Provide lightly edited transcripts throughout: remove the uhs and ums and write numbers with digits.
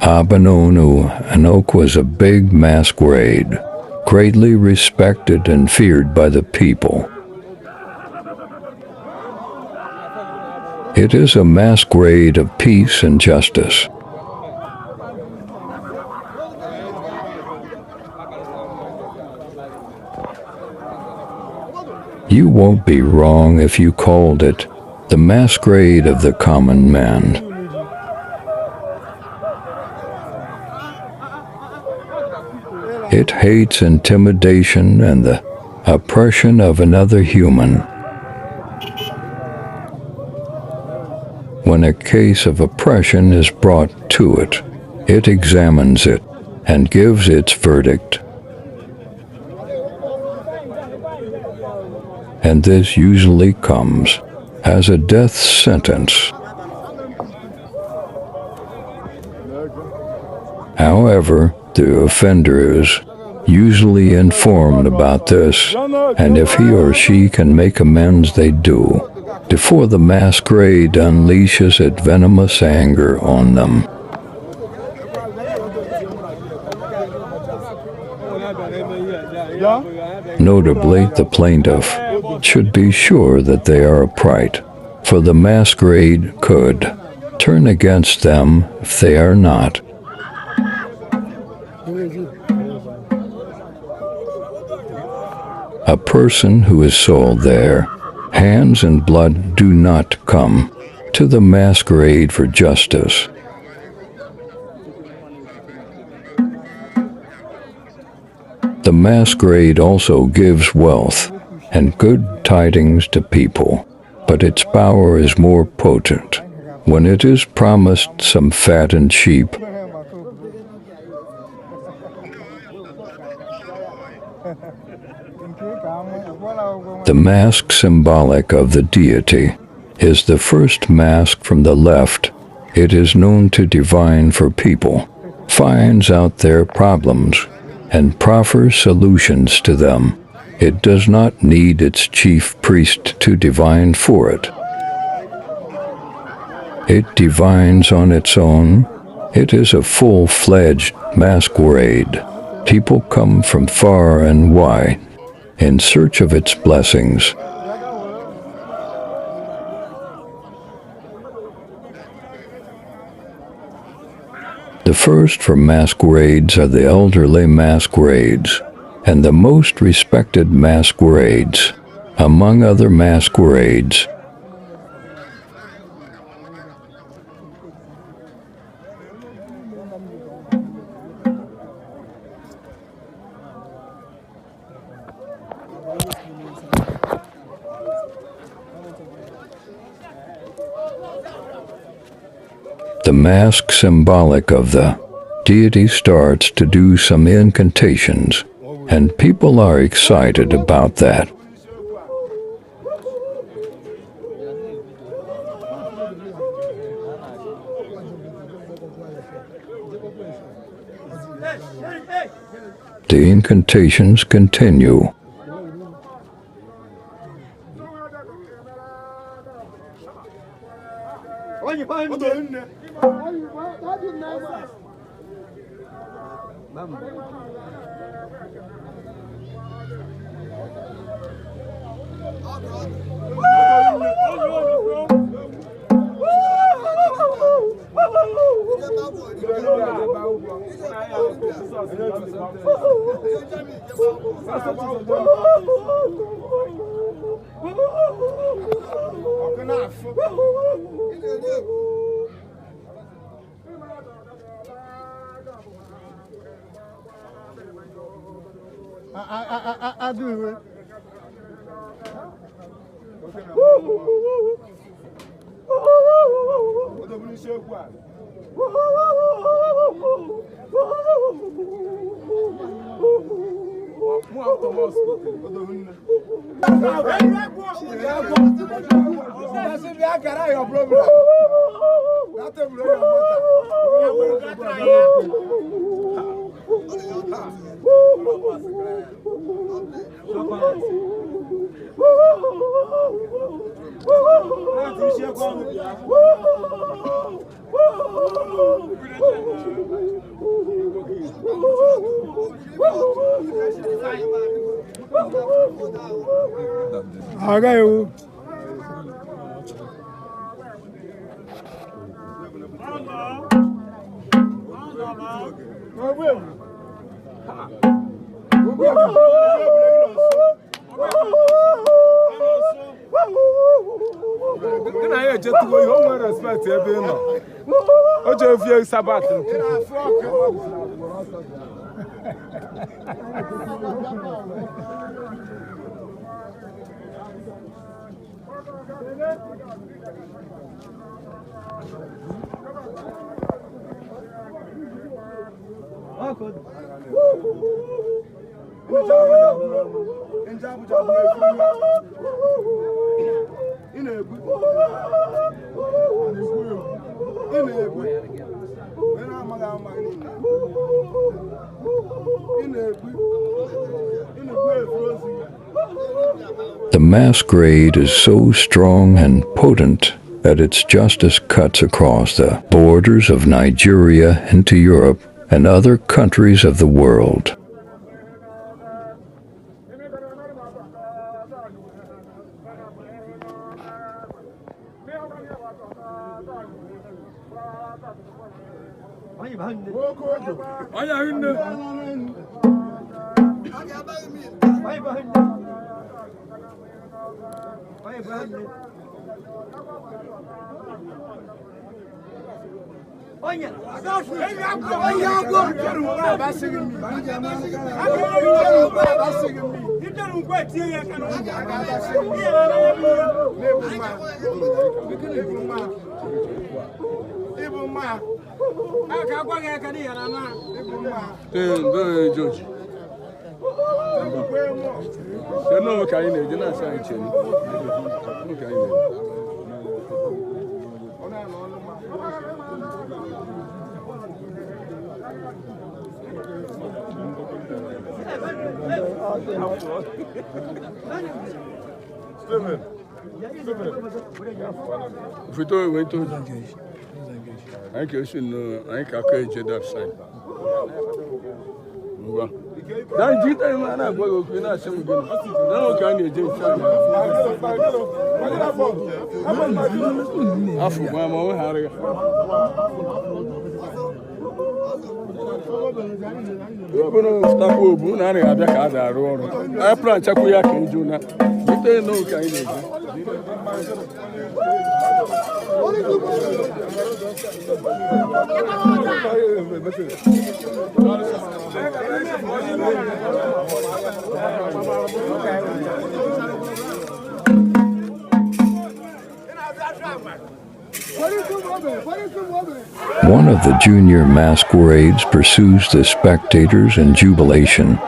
Ob'n'onu, an oak was a big masquerade, greatly respected and feared by the people. It is a masquerade of peace and justice. You won't be wrong if you called it the masquerade of the common man. It hates intimidation and the oppression of another human. When a case of oppression is brought to it, it examines it and gives its verdict. And this usually comes as a death sentence. However, the offender is usually informed about this, and if he or she can make amends, they do, before the masquerade unleashes its venomous anger on them. Notably, the plaintiff should be sure that they are upright, for the masquerade could turn against them if they are not. A person who is sold there, hands and blood do not come to the masquerade for justice. The masquerade also gives wealth and good tidings to people, but its power is more potent when it is promised some fattened sheep. The mask symbolic of the deity is the first mask from the left. It is known to divine for people, finds out their problems, and proffers solutions to them. It does not need its chief priest to divine for it. It divines on its own. It is a full-fledged masquerade. People come from far and wide in search of its blessings. The first for masquerades are the elderly masquerades, and the most respected masquerades, among other masquerades. The mask symbolic of the deity starts to do some incantations, and people are excited about that. The incantations continue. I do it. The Masquerade is so strong and potent that its justice cuts across the borders of Nigeria into Europe and other countries of the world. One of the junior masquerades pursues the spectators in jubilation.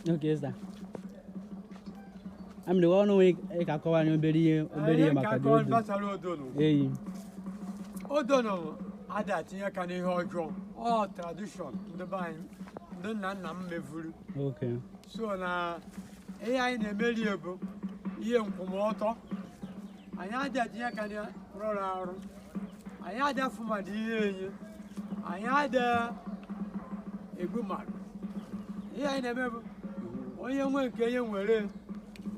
Okay, sir. I'm the one who I call you very Ob'n'onu, adatinye ka n'ihe ọjọọ, ọ tradition ndị be anyị, ndị nna nna m mevuru. Okay. So na ihe anyị na-emeli ebo ihe nkwụmọtọ anyị adịghị tinye ka anyị rụrụ arụ anyị adịghị afụ mmadụ ihe enye anyị adịghị egbu mmadụ ihe anyị na-eme bụ onye nwe nke ihe nwere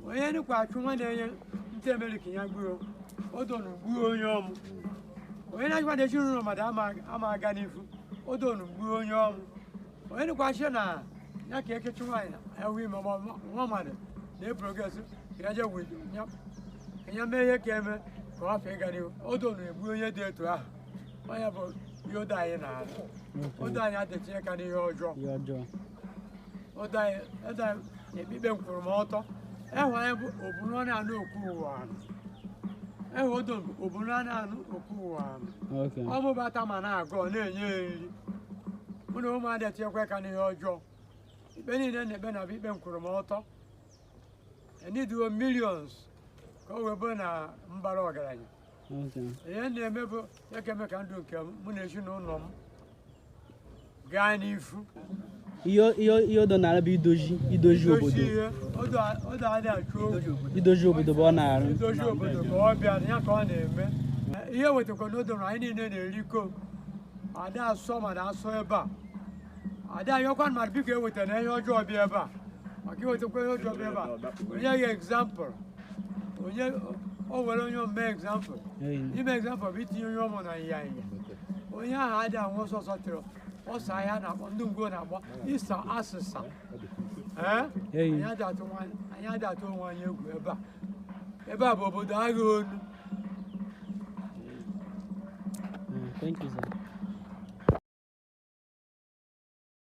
onye nnukwu achụ nwa na-enye ntị emeli ka ya gbuo odonu gbuo onye ọmụ onye na-achịkwa na ezinụlọ mmadụ ama aga n'ifu odonu gbuo onye ọmụ onye nnukwu achị na ya ka ekechi nwaanyị ewu ime nwa mmadụ na-eprogresị ka ya je ka ya mee ihe ka eme ka ọ hafụ ịga n'ihu odonu egbu onye dị etu ahụ onye bụ ihe odo anyị na-arụ odo anyị adịtinye ka n'ihe ọjọọ odo anyị ekpikpe nkwụrụmọtọ ehụ anyị bụ Ob'n'onu anụ Okwe Uwan ehụ odo Ob'n'onu anụ Okwe Uwan ọ mụbata ma na-agọ na-enye nri mụ na ụmụ adịghị etinyekwa ka n'ihe ọjọọ ikpe niile na-ekpe na bụ ikpe nkwụrụmọtọ eniduo millions ka o wee bụrụ na mbara ọgaranya ihe na-eme bụ ya ka eme ka ndụ nke mụ na ezinụlọ m gaa n'ifu ihe odo na-arụ bụ idozi obodo odo adịghị achụ okwu idozi obodo bụ ọ na-arụ idozi obodo ka ọ bịa ya ka ọ na-eme ihe wetakwa n'odo na anyị niile na-eriko ada asọ ma na-asọ ebe a ada ayọkwa mmadụ biko ewetara ihe ọjọọ bịa ebe a maka iwetakwa ihe ọjọọ bịa ebe a onye ya egzampụl onye o were onye ome egzampụl ime egzampụl bụ itinye onye ọmụ na nyanya onye ahụ adịghị anwụ ọsọsọ tịrị ọsa ahịa na-akpọ ndị ngwo na-akpọ ịsa asịsa anyị adị atụ onwe anyị egwu ebe a bụ obodo agha onu. Thank you, sir.